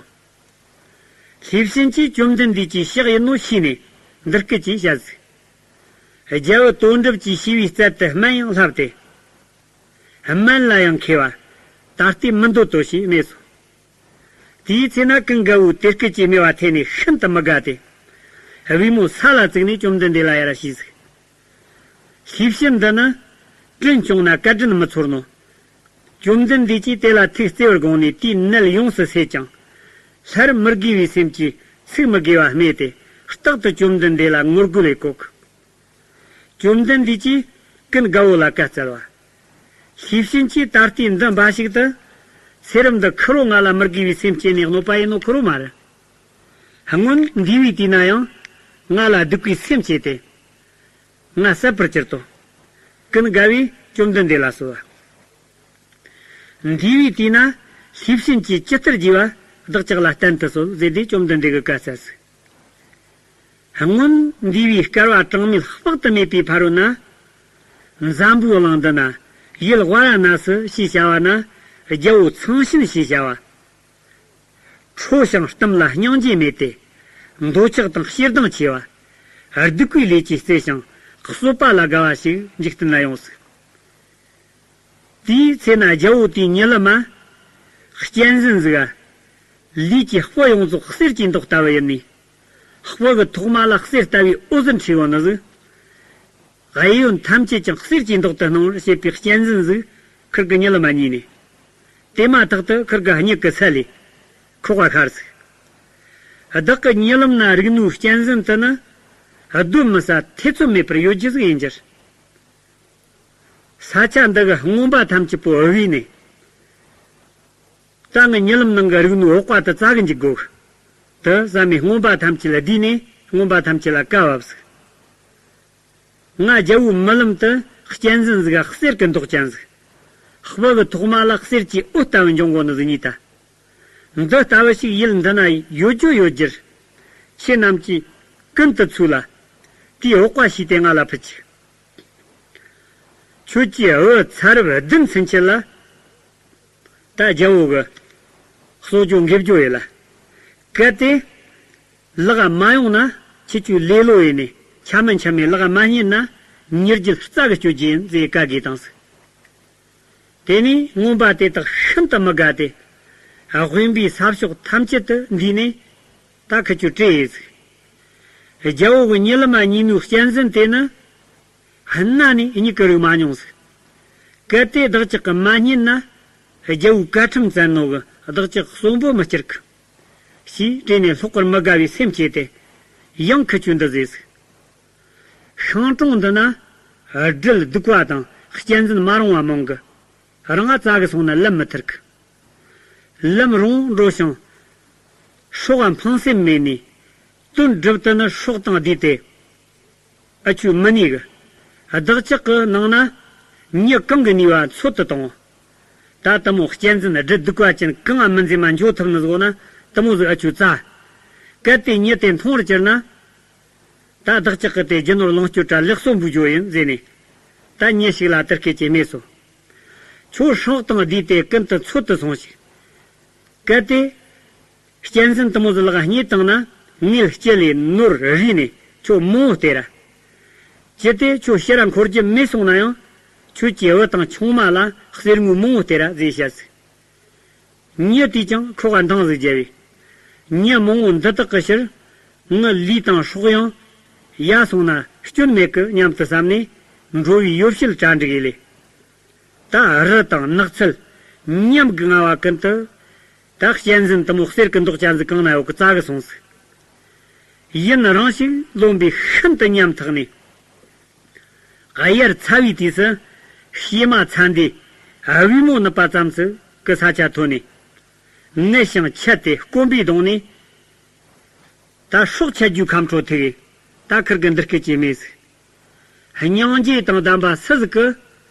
ལྷས་བྱིན་གྱིས་བཅོམ་ལྡན་འདས་ཀྱི་ཕྱག་ཡིན་ནོ་ཤེས་ནས་འདི་སྐད་ཅེས་བཤད་ཟིག། རྒྱལ་བུ་དོན་གྲུབ་ཀྱིས་ཤེས་པའི་རྩལ་དུ་སྨན་ཡང་བསླབས་ཏེ། སྨན་ལ་ཡང་མཁས་པ། ད་ལྟའི་མི་འདོད་དོ་ཞེས་སྨྲས་སོ། དེའི་ཚེ་ན་ཀུན་དགའ་བོས་དེ་སྐད་ཅེས་སྨྲས་པ་ཐོས་ནས་ཤིན་ཏུ་མི་དགའ་སྟེ། པུས་མོ་ས་ལ་བཙུགས་ནས་བཅོམ་ལྡན་འདས་ལ་ཡར་ཞུས་ཟིག། ལྷས་བྱིན་འདི་ནི་དྲིན་སྐྱོང་ན་བཀའ་དྲིན་མི་ཚོར་ནོ། བཅོམ་ལྡན་འདས་ཀྱིས་དེ་ལ་ཐུགས་བརྩེ་བར་དགོངས་ནས་དེའི་ནད་ཡོངས་སུ་སེལ་ཅིང་། སླར་མི་དགེ་བའི་སེམས་ཀྱིས་ཚིག་མི་དགེ་བ་སྨྲས་ཏེ་རྟག་ཏུ་བཅོམ་ལྡན་འདས་ལ་ངོ་རྒོལ་བས་བཀོད། བཅོམ་ལྡན་འདས་ཀྱིས་ཀུན་དགའ་བོ་ལ་བཀའ་སྩལ་བ། ལྷས་བྱིན་གྱིས་ད་ལྟའི་འདི་འབའ་ཞིག་ཏུ། ཚེ་རབས་འདི་ཁུར་བོ་ང་ལ་མི་དགེ་བའི་སེམས་སྐྱེས་ནས་གནོད་པ་ཡིན་ནོ་ཁུར་བོ་མ་རེད། སྔོན་འདས་པའི་དུས་ན་ཡང་ང་ལ་སྡིག་པའི་སེམས་སྐྱེས་ཏེ། ང་བསད་པར་གྱུར་ཏོ། ཀུན་དགའ་བོས་བཅོམ་ལྡན་འདས་ལ་གསོལ་བ། འདས་པའི་དུས་ན་ལྷས་བྱིན་གྱིས་ཇི་ལྟར་བགྱིས་པ་བདག་ཅག་ལ་བསྟན་དུ་གསོལ་ཟེར་ཏེ་བཅོམ་ལྡན་འདས་ཀྱིས་བཀའ་སྩལ་ཟིག། སྔོན་འདས་པའི་བསྐལ་པ་གྲངས་མེད་དཔག་ཏུ་མེད་པའི་ཕ་རོལ་ན། འཛམ་བུའི་གླིང་འདི་ན་ཡུལ་ཝཱ་ར་ཎ་སི་ཞེས་བྱ་བ་ན་རྒྱལ་པོ་ཚངས་ཞིན་ཞེས་བྱ་བ། ཁྲོ་ཞིང་གཏམ་ལ་སྙིང་རྗེ་མེད་དེ། འདོད་ཆགས་དང་ཞེ་སྡང་ཆེ་བ། སྡིག་པའི་ལས་ཀྱིས་གཙེས་ཤིང་གསོད་པ་ལ་དགའ་བ་ཞིག་འཇིག་རྟེན་ན་ཡོང་ཟིག། དེའི་ཚེ་ན་རྒྱལ་པོ་དེའི་ཉེ་ལམ་མ། གཅན་གཟན་ཟིག་ག། ལུས་ཀྱི་སྤུ་ཡོངས་རྫོགས་གསེར་གྱི་མདོག་ལྟ་བུ་ཡིན་ནས། སྤུ་གི་ཐོག་མ་ལ་གསེར་ལྟ་བུའི་འོད་ཟེར་འཕྲོས་ཡོང་ནི་ཟིག། གཡས་གཡོན་ཐམས་ཅད་ཀྱང་གསེར་གྱི་མདོག་ཏུ་སྣང་བར་བྱེད་པའི་གཅན་གཟན་ཟིག་ཁུར་གི་ཉེ་ལམ་མ་ཉིད་ནས། དེ་མ་ཐག་ཏུ་ཁུར་གི་མྱིག་གིས་བསལ་ལས་ཁོག་པ་ཤར་ཟིག། བདག་གི་ཉེ་ལམ་ན་རིག་ནོའི་གཅན་གཟན་དེ་ནི་གདོན་མི་ཟ་ཐེ་ཚོམ་མེད་པར་ཡོད་རྒྱུ་ཟིག་ཡིན་རྒྱུར། ས་ཆ་འདི་གི་རྔོན་པ་ཐམས་ཅད་པོ་བུད་ནས། ད་ངའི་ཉེ་ལམ་ནང་གི་རིག་ནོའི་འོག་པ་དེ་བཙལ་གི་འཇུག་དགོས། དེ་བསམ་ནས་རྔོན་པ་ཐམས་ཅད་ལ་བསྡུས་ནས་རྔོན་པ་ཐམས་ཅད་ལ་བཀའ་བབས་ཟིག། ང་རྒྱལ་པོའི་རྨི་ལམ་དུ་གཅན་གཟན་ཟིག་ག་གསེར་གྱི་མདོག་ཅན་ཟིག། སྤུ་གི་ཐོག་མ་ལ་གསེར་གྱི་འོད་ལྟ་བུ་འབྱུང་གོ་ནི་ཟིག་རྨིས་ད། འདི་ལྟ་བུ་ཞིག་ཡུལ་འདི་ན་ཡོད་རྒྱུ་ཡོད་རྒྱུར། ཁྱེད་རྣམས་ཀྱིས་ཀུན་ཏུ་འཚོལ་ལ། དེའི་འོག་པ་ཞིག་སྟེ་ང་ལ་ཕུལ་ཅིག། ཁྱོད་ཀྱིས་བུ་ཚ་རབས་བདུན་ཚུན་ཆད་ལ། ད་རྒྱལ་པོ་གི་གསོ་སྦྱོང་འགེབས་རྒྱུ་ཡིན་ལ། གལ་ཏེ་ལག་མ་ཡོང་ན་ཁྱེད་ཀྱིས་ལེ་ལོ་ཡིན་ནས་ཆ་མིན་ཆ་མེད་ལག་མ་རྙེད་ན་མྱུར་སྐྱེལ་རྩ་གི་གཅོད་རྒྱུ་ཡིན་ཟེར་བཀའ་བསྒོས་བཏང་ཟིག། དེ་ནས་རྔོན་པ་དེ་དག་ཤིན་ཏུ་མི་དགའ་སྟེ། དབེན་པའི་ས་ཕྱོགས་ཐམས་ཅད་དུ་འདུས་ནས་ད་ཁི་ཆོ་བྲོས་ཡོད་ཟིག། རྒྱལ་པོ་གི་ཉི་ལི་མ་ཉིན་མོའི་གཅན་གཟན་དེ་ནི་གནའ་ནས་མྱིག་གིས་རིག་མ་མྱོང་ཟིག། གལ་ཏེ་བདག་ཅག་གིས་མ་རྙེད་ན་རྒྱལ་པོའི་བཀའ་ཁྲིམས་བཙན་ནོ་གིས་བདག་ཅག་གསོན་པོ་མི་སྐྱུར་གི། ཞེས་དྲིས་ནས་ལྷག་པར་མི་དགའ་བའི་སེམས་སྐྱེས་ཏེ་ཡང་ཁི་ཆོས་འདི་ཟེར་ཟིག། ཤིང་གྲོང་འདི་ན་སྦྲུལ་གདུག་པ་དང་གཅན་གཟན་མ་རུངས་པ་མང་གི། རང་ང་རྩ་གི་སོང་ན་ལམ་མི་ཐར་གི། ལམ་རུང་འགྲོ་ཞིང་སྲོག་ལ་ཕངས་སེམས་མེད་ནས་དོན་སྒྲུབ་ཏུ་ནི་སྲོག་དང་བསྡོས་ཏེ་ཨ་ཆོས་མི་ནུས་གི། བདག་ཅག་གི་ནང་ན་མྱི་གང་གི་ནུས་པ་འཚོལ་དུ་བཏང་། ད་དེ་མོ་གཅན་གཟན་སྦྲུལ་གདུག་པ་ཅན་གང་ང་མི་འཛེམ་མ་འགྱོ་ཐུབ་ནི་ཟིག་ན་དེ་མོ་ཟིག་ཨ་ཆོས་བཙལ། གལ་ཏེ་མྱི་དེ་མཐོང་བར་གྱུར་ན། ད་བདག་ཅག་གི་དེ་རྒྱུ་ནོར་ལོངས་སྤྱོད་ར་ལེགས་སོ་འབུལ་རྒྱུ་ཡིན་ཟེར་ནས། ད་མྱི་ཞིག་ལ་དེ་སྐད་ཅེས་སྨྲས་སོ། ཁྱོད་སྲོག་དང་བསྡོས་ཏེ་ཀུན་ཏུ་འཚོལ་དུ་སོང་ཞིག། གལ་ཏེ་གཅན་གཟན་དེ་མོ་ཟིག་ལག་རྙེད་བཏང་ན་ངེད་སྐྱེ་ལས་ནོར་རིག་ནས་ཁྱོད་མང་བོ་སྟེར་ར། ཅི་སྟེ་ཁྱོད་ཕྱིར་ར་འཁོར་རྒྱུ་མེད་སོང་ན་ཡང་ཁྱོད་ཀྱི་བུ་དང་ཆུང་མ་ལ་གསེར་དངུལ་མང་བོ་སྟེར་ར་ཟེར་བཤད་ཟིག། མྱི་དེས་ཀྱང་ཁོ་ག་འདང་ཟིག་བརྒྱབ་པས། མྱི་མང་བོ་འདི་དག་གི་ཕྱིར་ངའི་ལུས་དང་སྲོག་ཡང་ཡལ་སོང་ན་སྐྱོན་མེད་གི་སྙམ་དུ་བསམ་ནས་འགྲོ་བའི་ཡོ་བྱད་གྲ་འགྲིག་ཡེ་ལས། ད་རི་དང་ནགས་ཚལ་ཉམས་ཀྱིས་ང་བ་ཀུན་ཏུ་ད་གཅན་གཟན་དེ་མོ་གསེར་གྱི་མདོག་ཅན་ཟིག་གང་ན་ཡོད་གི་རྩ་གི་སོང་ཟིག། ཡུན་རིང་ཞིག་ལོན་པས་ཤིན་ཏུ་ཉམ་ཐག་ནས། དབྱར་ཚ་བའི་དུས་སུ་བྱེ་མ་ཚ་འདི་དབུས་མོ་ནུབ་པ་ཙམ་ཟིག་གི་ས་ཆ་ཐོན་ནས། ངལ་ཞིང་འཆི་སྟེ་སྐོམ་པས་གདུངས་ནས། ད་སྲོག་ཆད་རྒྱུའི་ཁ་འཕྲོ་ཐུག་གས། ད་ཁིར་གིས་འདི་སྐད་ཅེས་སྨྲས་ཟིག། སྙིང་རྗེ་དང་ལྡན་པ་སུ་ཟིག་གིས་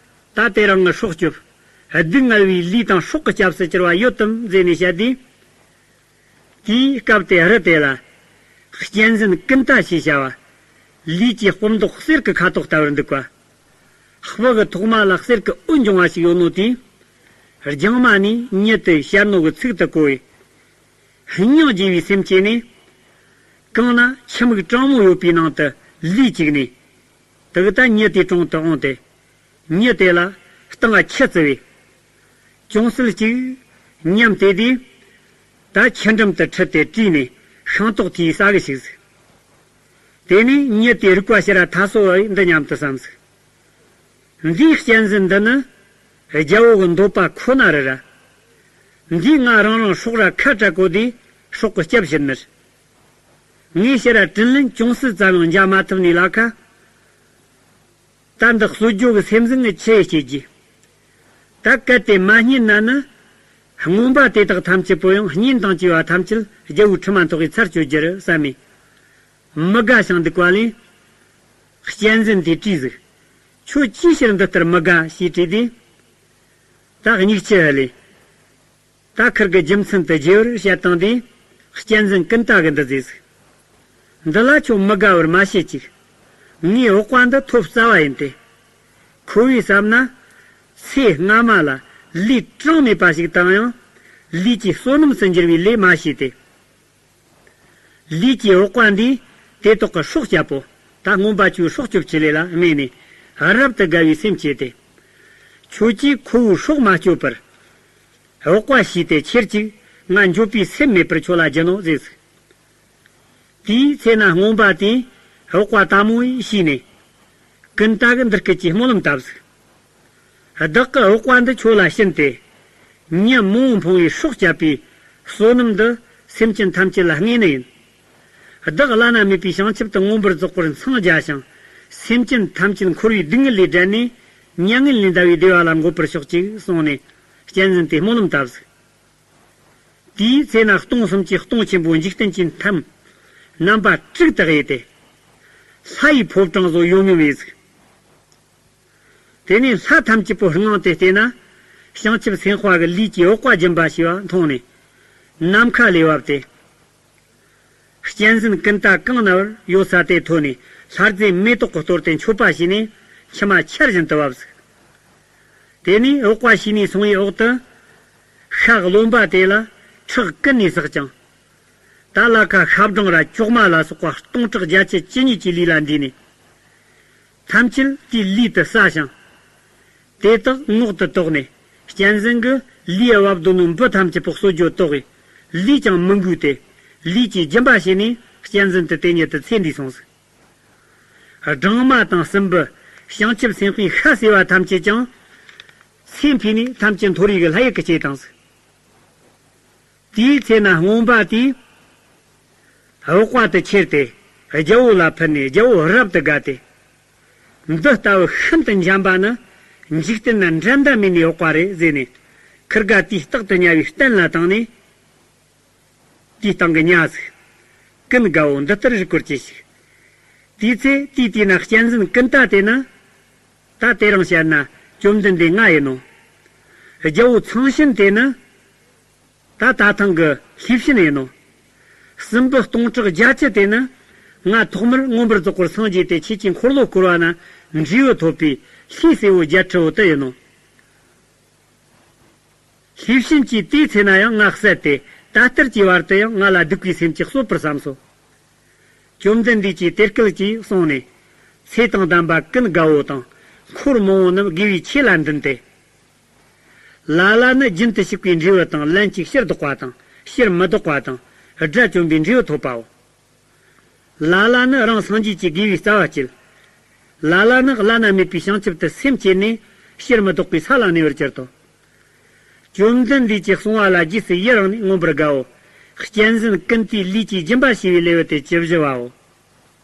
ད་དེ་རིང་ངའི་སྲོག་སྐྱོབ། སྡུག་བསྔལ་བའི་ལུས་དང་སྲོག་གི་སྐྱབས་སུ་གྱུར་པ་ཡོད་དམ་ཟེར་ནས་བཤད་དུས། དེའི་སྐབས་དེ་རི་དེ་ལ་གཅན་གཟན་ཀུན་ཏ་ཞེས་བྱ་བ། ལུས་ཀྱི་སྤུ་མདོག་གསེར་གྱི་ཁ་དོག་ལྟ་བུར་འདུག་པ། སྤུ་གི་ཐོག་མ་ལ་གསེར་གྱི་འོད་འབྱུང་བ་ཞིག་ཡོད་ནོ་དེས། རྒྱང་མ་ནས་མྱི་དེ་བཤད་ནོ་གི་ཚིག་ཏུ་གོ་བས། སྙིང་རྗེ་བའི་སེམས་སྐྱེས་ནས། གང་ན་ཁྱི་མིག་གྲང་མོ་ཡོད་པའི་ནང་དུ་ལུས་བཅུག་ནས། དེ་གི་ད་མྱི་དེའི་དྲུང་དུ་འོངས་ཏེ། མྱི་དེ་ལ་སྟེང་ང་ཁྱི་བརྩི་བས། ཅུང་ཟད་ཅིག་ཉམས་ཏེ་དུས། ད་ཁྱི་འགྲམ་དུ་ཁྲིད་དེ་བྲིས་ནས་ཤིང་ཏོག་དེའི་ས་གི་བཅུག་ཟིག། དེ་ནས་མྱི་དེའི་རིག་པ་ཕྱིར་ར་ཐ་སོ་བ་འདི་སྙམ་དུ་བསམ་ཟིག། འདིའི་གཅན་གཟན་འདི་ནི་རྒྱལ་པོ་གི་འདོད་པ་ཁོ་ན་རེད་ར། འདིས་ང་རང་རང་སྲོག་ར་ཁ་བྲལ་གོ་དུས་སྲོག་གི་སྐྱབས་བྱིན་མེད། ངས་ཕྱིར་ར་དྲིན་ལན་ཅུང་ཟད་ཙམ་ཡང་འཇལ་མ་ཐུབ་ནས་ལ་ཁ། ད་འདི་གསོད་རྒྱུ་གི་སེམས་ཟིན་ངས་ཆི་ཡེ་སྐྱེ་རྒྱུ། ད་གལ་ཏེ་མ་རྙེད་ན་ནི། རྔོན་པ་དེ་དག་ཐམས་ཅད་པོ་ཡང་གཉེན་དང་བཅས་པ་ཐམས་ཅད་རྒྱལ་པོའི་ཁྲིམས་མ་ཐོག་གི་ཚར་གཅོད་རྒྱུ་རེད་བསམ་མས། མི་དགའ་ཞིང་སྡུག་པ་ལས། གཅན་གཟན་དེས་དྲིས་ཟིག། ཁྱོད་ཅིའི་ཕྱིར་འདི་ལྟར་མི་དགའ་ཞེས་དྲིས་དུས། ད་སྙིགས་ཆུ་ཧ་ལས། ད་ཁིར་གི་རྒྱུ་མཚན་དེ་རྒྱས་པར་བཤད་བཏང་དུས། གཅན་གཟན་ཀུན་ཏ་གིས་འདི་ཟེར་ཟིག། འདི་ལ་ཁྱོད་མི་དགའ་བར་མ་བྱེད་ཅིག། ངའི་འོག་པ་འདི་ཐོབ་རྩ་བ་ཡིན་ཏེ། ཁོ་བོས་བསམ་ན། ཚེ་སྔ་མ་ལ་ལུས་གྲངས་མེད་པ་ཞིག་བཏང་ཡང་། ལུས་ཀྱི་བསོད་ནམས་སུ་འགྱུར་བའི་ལས་མ་བྱས་ཏེ། ལུས་ཀྱི་འོག་པ་འདིས་དེ་དག་གི་སྲོག་བསྐྱབ་པོ། ད་རྔོན་པ་ཁྱོའི་སྲོག་སྐྱོབ་ཆེད་ལས་ལ་སྨྲས་ནས། རབ་ཏུ་དགའ་བའི་སེམས་བསྐྱེད་དེ། ཁྱོད་ཀྱིས་ཁོ་བོའི་སྲོག་མ་སྐྱོབ་པར། འོག་པ་བྱས་ཏེ་ཁྱེར་ཅིག། ང་འགྱོད་པའི་སེམས་མེད་པར་ཁྱོད་ལ་སྦྱིན་ནོ་ཟེར་ཟིག། དེའི་ཚེ་ན་རྔོན་པ་དེས་འོག་པ་དལ་མོ་བྱས་ནས། ཀུན་ཏ་གིས་འདི་སྐད་ཅེས་སྨོན་ལམ་བཏབ་ཟིག། བདག་གིས་འོག་པ་འདི་ཁྱོད་ལ་བྱིན་ཏེ། མྱི་མང་བོ་ཕོངས་པའི་སྲོག་བསྐྱབས་པའི་བསོད་ནམས་འདི་སེམས་ཅན་ཐམས་ཅད་ལ་བསྔོས་ནི་ཡིན། བདག་བླ་ན་མེད་པའི་བྱང་ཆུབ་ཏུ་མངོན་པར་རྫོགས་པར་འཚང་རྒྱ་ཞིང་། སེམས་ཅན་ཐམས་ཅད་འཁོར་བའི་སྡུག་བསྔལ་ལས་བསྒྲལ་ནས་མྱ་ངན་ལས་འདའ་བའི་བདེ་བ་ལ་འགོད་པར་ཤོག་ཅིག་གསུངས་ནས་གཅན་གཟན་དེས་སྨོན་ལམ་བཏབ་ཟིག། དེའི་ཚེ་ན་སྟོང་གསུམ་གྱི་སྟོང་ཆེན་པོ་འཇིག་རྟེན་གྱི་མཐའམ་རྣམ་པ་དྲུག་ཏུ་དབྱེ་སྟེ། ལྷ་ཡི་ཕོ་བྲང་བཟོ་ཡོད་མྱོང་བས་ཟིག། དེ་ནས་ལྷ་ཐམས་ཅད་པོ་ངང་དུ་བལྟས་ན། བྱང་ཆུབ་སེམས་དཔའ་གི་ལུས་ཀྱི་འོག་པ་སྦྱིན་པ་བྱས་པ་མཐོང་ནས། ནམ་མཁའ་ལས་བབས་ཏེ། གཅན་གཟན་ཀུན་ཏ་གང་ན་བར་ཡོད་ས་དེ་ཐོན་ནས་ལྷ་རྫས་མེ་ཏོག་གིས་གཏོར་ཏེ་མཆོད་པ་བྱས་ནས་མཆི་མ་ཆར་བཞིན་དུ་བབས་ཟིག། དེ་ནས་འོག་པ་ཕྱིས་ནས་སོང་བའི་འོག་ཏུ། ཤ་རློན་པ་དེ་ལ་ཁྲག་ཀུན་ནས་བསགས་ཀྱང་། ད་ལ་ཁ་ཤ་སྦྲང་ར་ཅོག་མ་ལ་སོགས་པ་སྟོང་ཕྲག་བརྒྱད་ཅུ་ཅི་སྙེད་ཀྱི་ལུས་ལ་འདུས་ནས། ཐམས་ཅད་དེའི་ལུས་དུ་ཟ་ཞིང་། དེ་དག་ངོགས་དུ་དོགས་ནས། གཅན་གཟན་གྱིས་ལུས་བབས་དོ་ནོ་འབུ་ཐམས་ཅད་པོ་གསོད་རྒྱུ་དོགས་པས། ལུས་ཀྱང་མི་འགུལ་ཏེ། ལུས་ཀྱི་སྦྱིན་པ་བྱས་ནས་གཅན་གཟན་དེ་དེ་ཉིད་དུ་ཚེ་འདས་སོང་ཟིག་སྦྲང་མ་དང་སྲིན་འབུ། བྱང་ཆུབ་སེམས་དཔའི་ཤ་ཟོས་པ་ཐམས་ཅད་ཀྱང་། ཚེ་འཕོས་ནས་ཐམས་ཅད་མཐོ་རིས་ཀྱི་ལྷ་ཡུལ་གྱི་སྐྱེས་བཏང་ཟིག་དེའི་ཚེ་ན་རྔོན་པ་དེས། འོག་པ་དེ་ཁྱེར་ཏེ། རྒྱལ་པོ་ལ་ཕུལ་ནས་རྒྱལ་པོ་རབ་ཏུ་དགའ་སྟེ། འདི་ལྟ་བུ་ཤིན་ཏུ་འཇམ་པ་ནི། འཇིག་རྟེན་ན་འགྲན་ཟླ་མེད་ནི་འོག་པ་རེད་ཟེར་ནས། ཁིར་ག་དེའི་རྟག་ཏུ་ཉར་བའི་སྟན་ལ་བཏང་ནས། དེའི་སྟེང་གི་ཉ་ཟིག་ཀུན་དགའ་བོ་འདི་ལྟར་རིག་གོ་ཅི་ཞིག་དེའི་ཚེ་དེའི་དུས་ན་གཅན་གཟན་ཀུན་ཏ་དེ་ནི། ད་དེ་རིང་བཤད་ན་བཅོམ་ལྡན་འདས་ང་ཡིན་ནོ། རྒྱལ་པོ་ཚངས་ཞིན་དེ་ནི། ད་ད་ཐེངས་ཀྱི་ལྷས་བྱིན་ཡིན་ནོ། སྲིན་འབུ་སྟོང་ཕྲག་བརྒྱད་ཅུ་དེ་ནི། ང་ཐོག་མར་མངོན་པར་རྫོགས་པར་སངས་རྒྱས་ཏེ་ཆོས་ཀྱི་འཁོར་ལོ་བསྐོར་བ་ན་འབྲས་བུ་ཐོབ་པའི་ལྷའི་སྲས་པོ་བརྒྱད་ཁྲི་བོ་དེ་ཡིན་ནོ། ལྷས་བྱིན་གྱིས་དེའི་ཚེ་ན་ཡང་ང་བསད་དེ་ད་ལྟར་གྱི་བར་དུ་ཡང་ང་ལ་སྡིག་པའི་སེམས་ཀྱིས་གསོད་པར་བསམས་སོ། བཅོམ་ལྡན་འདས་ཀྱིས་དེ་སྐད་ཅེས་གསུངས་ནས། ཚེ་དང་ལྡན་པ་ཀུན་དགའ་བོ་དང་འཁོར་མང་པོ་རྣམས་དགེ་བའི་ཆོས་ལ་འདུན་ཏེ། ལ་ལ་ནི་རྒྱུན་དུ་ཞུགས་པའི་འབྲས་བུ་དང་ལན་གཅིག་ཕྱིར་ལྡོག་པ་དང་ཕྱིར་མི་ལྡོག་པ་དང་དགྲ་བཅོམ་པའི་འབྲས་བུ་ཐོབ་པའོ། ལ་ལ་ནི་རང་སངས་རྒྱས་ཀྱི་དགེ་བའི་རྩ་བ་བསྐྱེད། ལ་ལ་ནི་བླ་ན་མེད་པའི་བྱང་ཆུབ་ཏུ་སེམས་བསྐྱེད་ནས་ཕྱིར་མི་ལྡོག་པའི་ས་ལ་གནས་པར་གྱུར་ཏོ། བཅོམ་ལྡན་འདས་ཀྱིས་གསུངས་པ་ལ་རྗེས་སུ་ཡི་རང་ནས་མངོན་པར་དགའ་བོ། གཅན་གཟན་ཀུན་ཏའི་ལུས་ཀྱི་སྦྱིན་པ་བྱས་པའི་ལེའུ་སྟེ་བཅུ་བཞི་བའོ།